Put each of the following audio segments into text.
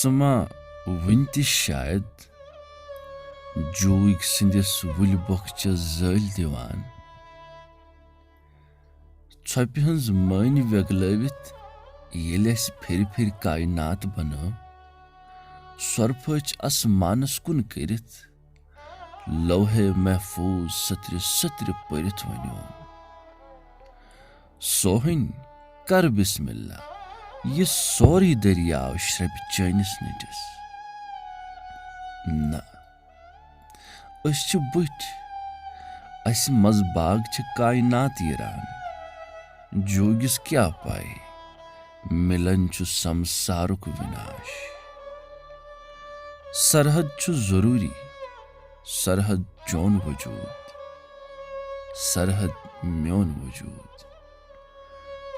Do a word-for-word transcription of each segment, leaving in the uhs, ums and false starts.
سُہ ما وُنہِ تہِ شاید جوٗگۍ سٕنٛدِس وُلۍ بۄکھچَس زٲلۍ دِوان؟ ژھۄپہِ ہٕنٛز مٲنۍ وٮ۪گلٲوِتھ ییٚلہِ اَسہِ پھِرِ پھِرِ کاینات بنٲو، سۄرپھٕ أچھ آسمانس کُن کٔرِتھ لوحے محفوظ سطرِ سطرِ پٔرِتھ ونیوم، سوہٕنۍ، کر بسم اللہ، یہِ سورُے دٔریاو شرپہِ چٲنِس نٔٹِس۔ نہ، أسۍ چھِ بٕتھۍ، اَسہِ منٛز باغ چھِ کاینات یِران۔ جوگِس کیٛاہ پَے، مِلان چھُ سمسارُک وِناش۔ سرحد چھُ ضروٗری، سرحد چون وجوٗد، سرحد میون وجوٗد۔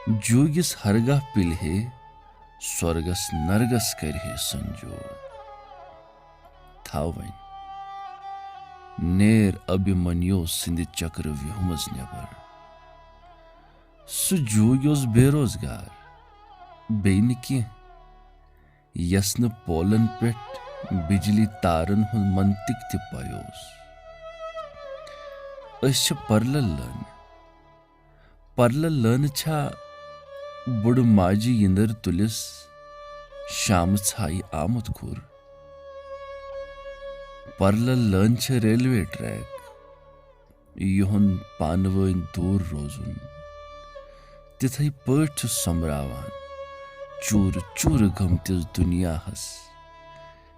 جوگِس ہرگاہ پِلہِ ہے، سۄرگس نرگس کرِ ہے سنجوگ۔ تھاو وۄنۍ۔ نیر ابھیمنیو سٕنٛدِ چکرٕ ویوہمس نٮ۪بر۔ سُہ جوٗگۍ اوس بے روزگار، بیٚیہِ نہٕ کینٛہہ، یس نہٕ پولن پٮ۪ٹھ بجلی تارن ہُنٛد منطق تہِ پَے اوس۔ أسۍ چھِ پرلہٕ لٲنہٕ۔ پرلہٕ لٲنہٕ چھا بُڈٕ ماجہِ یِندٕر تُلِس شامہٕ ژھایہِ آمُت کھُر؟ پرلہٕ لٲنہٕ چھِ ریلوے ٹریک، یِہُنٛد پانہٕ وٲنۍ دوٗر روزُن تِتھے پٲٹھۍ چھُ سۄمبراوان چوٗرٕ چوٗرٕ گٔمتِس دُنیاہس،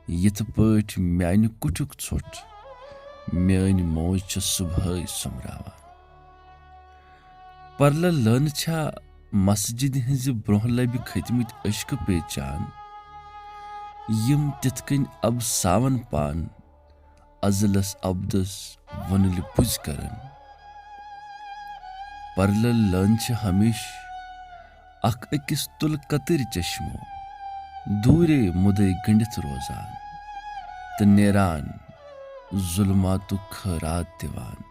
یِتھ پٲٹھۍ میانہِ کُٹھیُک ژھۄٹھ میٲنۍ موج چھِ صبحٲے سۄمبراوان۔ پرلہٕ لٲنہٕ چھا مسجدِ ہٕنٛزِ برونٛہہ لبہِ کھٔتمٕتۍ عشقہٕ پیچان، یِم تِتھ کٔنۍ ابساون پان ازلس ابدس وُنلہِ پُزۍ کران؟ پرلہٕ لٲنہٕ چھِ ہمیشہٕ اکھ أکِس تُل کتٕرۍ چشمو دوٗرے مُدے گٔنڈِتھ روزان تہٕ نیران ظلماتُک خٲرات دِوان۔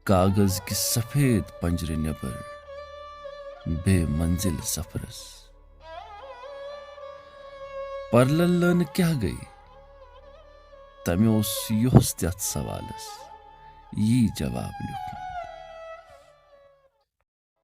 کاغذ کہِ سفید پنجرٕ نٮ۪بر بے منزل سفرس۔ پرلہٕ لٲنہٕ کیٛاہ گٔے؟ تمہِ اوس یُہُس تہِ اتھ سوالس یی جواب لیوٗکھمُت۔